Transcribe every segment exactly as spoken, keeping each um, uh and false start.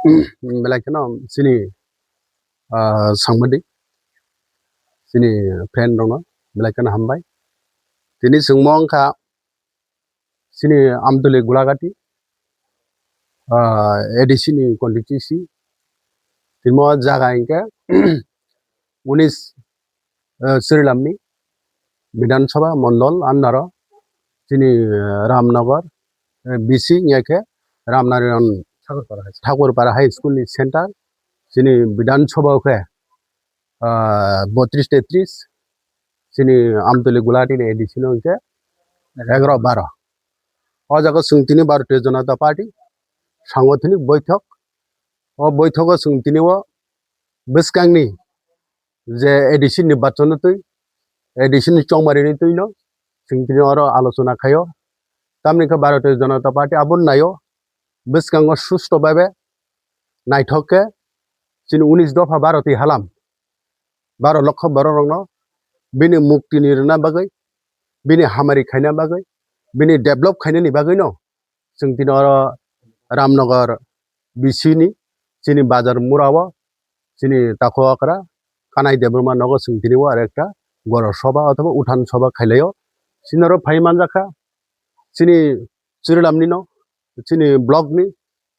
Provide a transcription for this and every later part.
Belai kheno chini, ah, sangbadik, chini friend rokno belai kheno hambai. Tini chwngmo wngkha chini Amtuli Gulagati, ah, A D C ni constituency. Timo jaga hinkhe unis, eh, Srilamni Bidhan Sabha Mondol under o chini, eh, Ramnagar, eh, B C hinkhe Ramnarayan Thakurpara High School. Thakurpara High School ni center chini Bidhan Sabha o khe, ah, botris tetris, chini Amtuli Gulagati ni A D C no hinkhe egaroh baro. O jaga chwng tini Bharatiya Janata Party sangothonik boithok. O boithogo chwng tini o bwskangni je A D C nirbachon twi, A D C ni chongmari ni twi no chwng tini oro alochona khaio. Tamni khe Bharatiya Janata Party abo naio bwskango susto bhabe naithok khe chini unis dopha baro twi halam baro lokho borok rokno bini mukti ni rwna bagwi, bini hamari khaina bagwi, bini develop khainani bagwi no chwng tini oro Ramnagar B C ni chini bazar mura o chini takhuk okra Kanai Debbarma nogo chwng tini o aro ekta gorok soba othoba uthan soba khailaio. Chini oro phai manjakha chini Churilamni no, chini block ni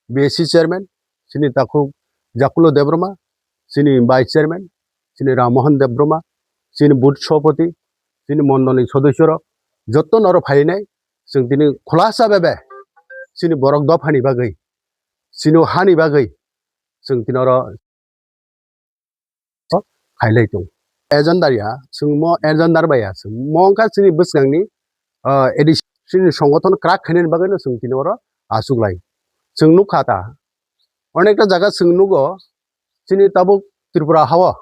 B A C chairman, chini takhuk Jakulo Debbarma, chini vice chairman, chini Ram Mohan Debbarma, chini booth sopoti, chini mondol ni sodosyo rok, jotto no oro phainai, chwng tini khulasa bebe, chini borok dophani bagwi, chini hani bagwi, chwng tini oro khailai tongo. Agenda ya, chwng mo agenda bai ya, chwng mo wngkha chini bwskangni, ah, A D C ni songothon kwrak khainani bagwi no chwng tini oro achuklai. Chwng nukha ta, onekta jaga chwng nugo, chini tabuk Tripura hao,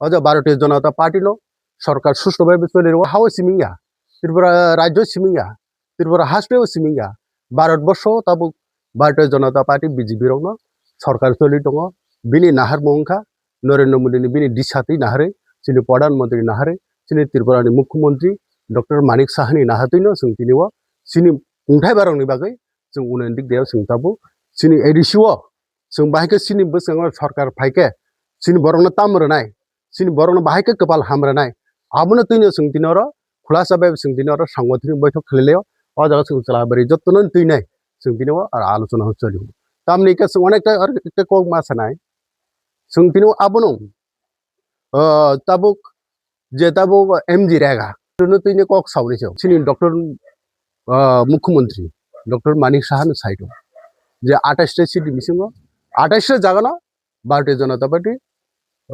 o jaga Bharatiya Janata Party no sorkar susto bai choli rwo, hao siming ya, Tripura rajyo siming ya, Tripura haste o siming ya, Bharat borsho tabuk Bharatiya Janata Party B J P rokno sorkar choli tongo, bini naharmung wngkha Narendra Modi ni bini disatwi naharwi, chini Pradhan Mantri naharwi, chini Tripura ni Mukhyamantri Doctor Manik Saha ni nahartwi no chwng tini o chini kungthai barok ni bagwi chwng unayan dik deo chwng tabuk chini A D C o chwng bahai khe chini bwskango sorkar phai khe chini borokno tam rwnai, chini borokno bahai khe kwpal ham rwnai. Abono twino chwng tini oro khulasa bai chwng tini oro sangothonik boithok khlai laio. O jaga chwng chwla bwrwi jotono twinai chwng tini o aro alochona hwn choli. Tamni khe chwng onekta aro ekta kok ma sanai. Chwng tini o abono, ah, tabuk je tabuk M G Rega. Twino twini kok sauni se. Chini Doctor, ah, Mukhyamantri Doctor Manik Saha no saito. Je atais ta seat ni bisingo, atais ta jaga no Bharatiya Janata Party,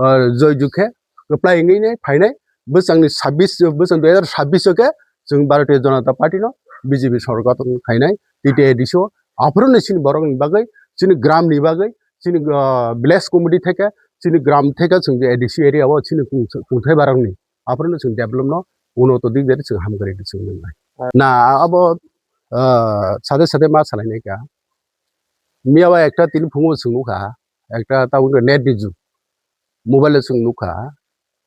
ah, joy jukhe, apply wngwi nai, phainai, bwsangni sabbish, bwsang dui hajar sabbish o khe, chwng Bharatiya Janata Party no B J P sorkar khainai, T T A D C o, aphuru ni chini borok ni bagwi, chini gram ni bagwi, chini, ah, village committee theke, chini gram theke, chwng je A D C area o, chini kung-, kungthai barang ni, aphuru no chwng develop no, uno to dik dari chwng ham kari di chwng nai. Na, abo, ah, sade sade ma salai nai kha. Miya ba ekta tini phungo chwng nukha, ekta ta wngkha net ni jug, mobile o chwng nukha,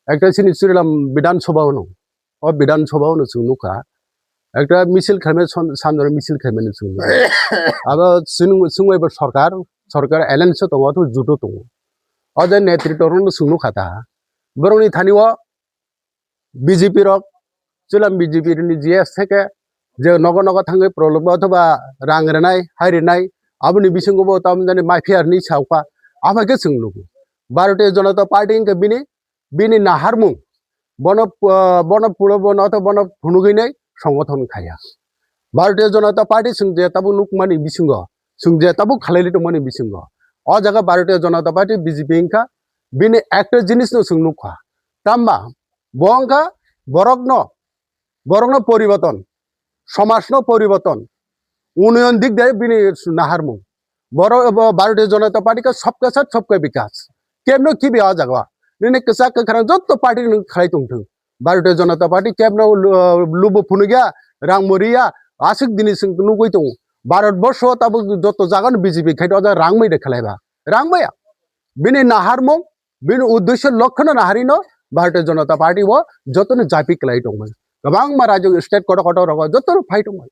ekta chini Srilam Bidhan Sabha hwno, o Bidhan Sabha hwno chwng nukha, ekta misil khaimani son-, sanjoro misil khaimani chwng nukha. Abo chwng, chwngbai bo sorkar, sorkar alliance o tongo, athu juto tongo. O je netritwa rokno chwng nukha ta, borokni thani o B J P rok, Srilam B J P ni G S theke je nogo nogo thangwi prolobmo othoba rang rwnai, hai rwnai, aboni bisingo bo tamjani mafia ni saokha, aphai khe chwng nugo. Bharatiya Janata Party hinkhe bini, bini naharmung, bono, ah, bono pulo bono othoba bono phunugwi nai songothon khaiya. Bharatiya Janata Party chwng je tabuk nukmani bisingo, chwng je tabuk khalaili tongmani bisingo, o jaga Bharatiya Janata Party B J P hinkha bini ekta jinisno chwng nukha. Tamba bo wngkha borokno, borokno poriborton, somajno poriborton, unnoyon dik de bini naharmung. Borok bo Bharatiya Janata Party ka sabka saath sabka vikas. Kebno kibi o jaga. Nini kwchak kwkhrang jotto party nwng khlai tongthwng. Bharatiya Janata Party kebno lu-, lubu phunukya, rang moriya, aswk dini chwng nugwi tongo. Bharat borsho tabuk jotto jagano B J P khai o jaga rang mai de khlaiba. Rang maya. Bini naharmung, bini uddesho lokhono naharino Bharatiya Janata Party o jotono japi kwlai tongmani. Kwbangma rajyo state kotor kotor rogo jotono phai tongmani.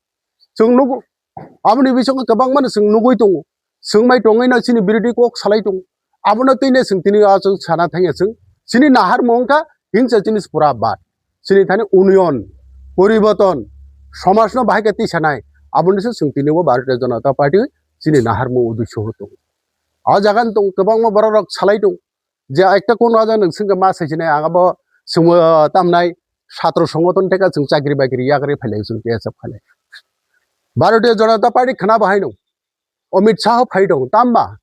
Chwng nugo. Aboni bisingo kwbangmano chwng nugwi tongo. Chwng mai tongwi no chini birodhi kok salai tongo. Abono twi no chwng tini o chwng sana thangya chwng. Chini naharmung wngkha himsa chini pura bad. Chini thani union, poriborton, somajno bahai khe tisanai. Abono se chwng tini o Bharatiya Janata Party chini naharmung uddesho ho tongo. O jaga no tong kwbangma borok rok salai tongo. Je ekta kono aja nwng singkhe ma saisinai ang abo chwngbo tamnai satro songoton teka chwng chakri bakri yakarwi phailai chwng T S F khailai. Bharatiya Janata Party khna bo haino Amit Shah phai tongo tamba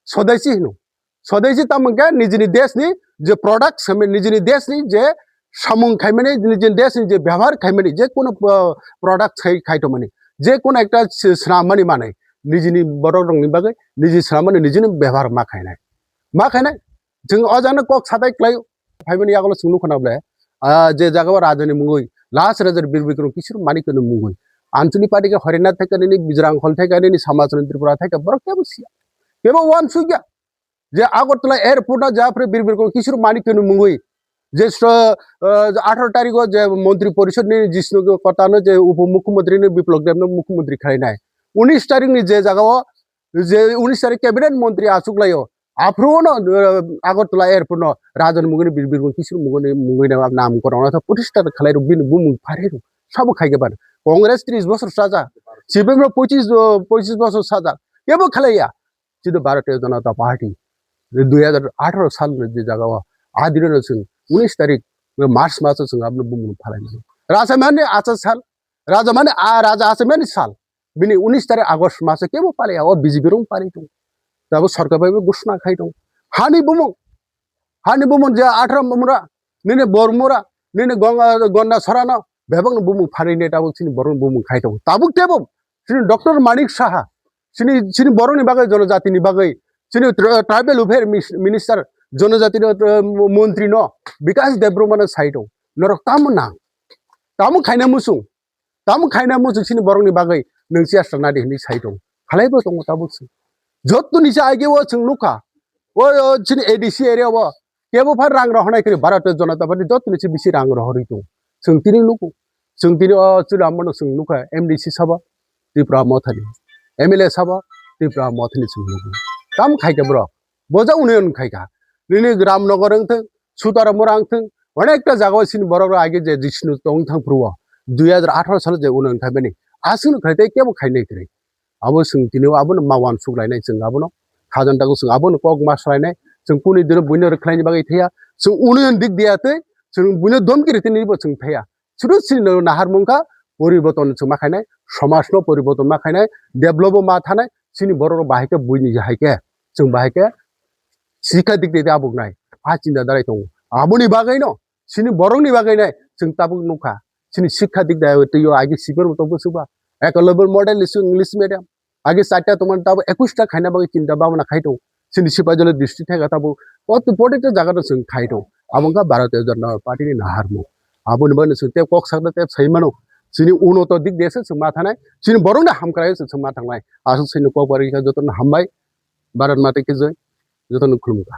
Swadeshi hino. Swadeshi tamo khe nijini deshni je product sami nijini deshni je samung khaimani nijini deshni je byabohar khaimani je kono uh, product khai khai tongmani je kono ekta s- swnam mani manai nijini borok rokni bagwi niji swnam mani nijini byabohar ma khainai ma khainai. Chwng o jagano kok satai kwlaio. Phaimani yagulo chwng nukha na ble, ah, je jaga o rajani mungwi, last rajar Bir Bikram Kishore Manikya ni mungwi. Ancholi party khe Harinath thai khe nini, Bijrang Hall thai khe nini, Samachal Tripura thai khe borok kebo siya. Kebo uansukya. Je Agartala airport no japre Bir Bikram Kishore Manikya ni mungwi. Je sro, ah, atharo tarikh o je Montri Porishod ni Jishnu Kotano je Upo Mukhyamantri ni Biplab Deb no Mukhyamantri khlainai. Unis tarikh ni je jaga o je unis tarikh cabinet montri achuk laio. Aphuru no, eh, Agartala airport no Rajan mungwi ni Bir Bikram Kishore mungwi ni mungwi ni nam koron no protista khlai rok bini bumung phari rok sabo khai khe ban. Congress tris bosor sajak, C P M rok pochis, eh, pochis bosor sajak, kebo khlaiya. Chini Bharatiya Janata Party dui hajar atharo sal ni je jaga o adino no chwng unis tarikh March maso chwng aboni bumung phalai mano. Raja mani acha sal, raja mani a raja acha mani sal. Bini unis tarikh August maso kebo paliya, o B J P rok pali tongo. Tabuk sorkar bai bo ghoshona khai tongo. Hani bumung, hani bumung je atharo mura, nini bor mura, nini gonga, gonda sorano, bebak no bumung phari ne tabuk chini borok bumung khai tongo. Tabuk tebo, chini Doctor Manik Saha, chini, chini borok ni bagwi, jonojati ni bagwi, chini tri-, tribal welfare mis-, minister, jonojati ni, eh, montri no, Bikas Debbarma no sai tongo. Norok tamo nang, tamo khaina muchung. Tamo khaina muchung chini borokni bagwi nwng chiyas rwna di hwnwi sai tongo. Khalaibo tongo tabuk se. Jottoni se age o chwng nukha. O, o chini A D C area o kebo pha rang rohornai kwrwi Bharatiya Janata Party jottoni se bisi rang rohorwi tongo. Chwng tini nugo. Chwng tini o chwla mono chwng nukha M D C sabo Tripura Mothani. M L A sabo Tripura Mothani chwng nugo. Tamo khaikha borok. Boja union khaikha. Nini Ramnagar wngthwng, Sutaramura wngthwng, onekta jagao chini borok rok age je Jishnu tong thang phuru o, dui hajar atharo salo je union khaimani, aswkno khlai tei kebo khainai kwrwi. Abo chwng tini o abono ma uansuk lainai chwng abono, khajang tago chwng abono kok ma swlainai, chwng kuni dino buino rwkhlaini bagwi thaya, chwng union dik diya tei chwng buino domki rwtini bo chwng thaya. Chwrwt chini no naharmung kha poriborton chwng ma khainai, somaj no poriborton ma khainai, develop o ma thanai, chini borok rok bahai khe buini hai khe, chwng bahai khe sikha dik de abo wngnai, a chinta darai tongo. Aboni bagwi no, chini borok ni bagwi nai, chwng tabuk nukha, chini sikha dik de twi o agi sibir bo tongo swkba, Eklavya model ni swng English medium, agi charta tongmani tabuk ekwis ta khaina bagwi chinta bhabna khai tongo. Chini Sipahijala district thai kha tabuk, o twi protected jaga no chwng khai tongo. Abo wngkha Bharatiya Janata Party ni naharmung. Aboni bagwi no chwng tei kok sakna tei sai mano. Chini uno to dik de se chwng ma thanai, chini borok ni hamkrai se chwng ma thangnai. Aswk chini kok bari kha joto no hambai, Bharat Mata ki jai, joto no khulumkha.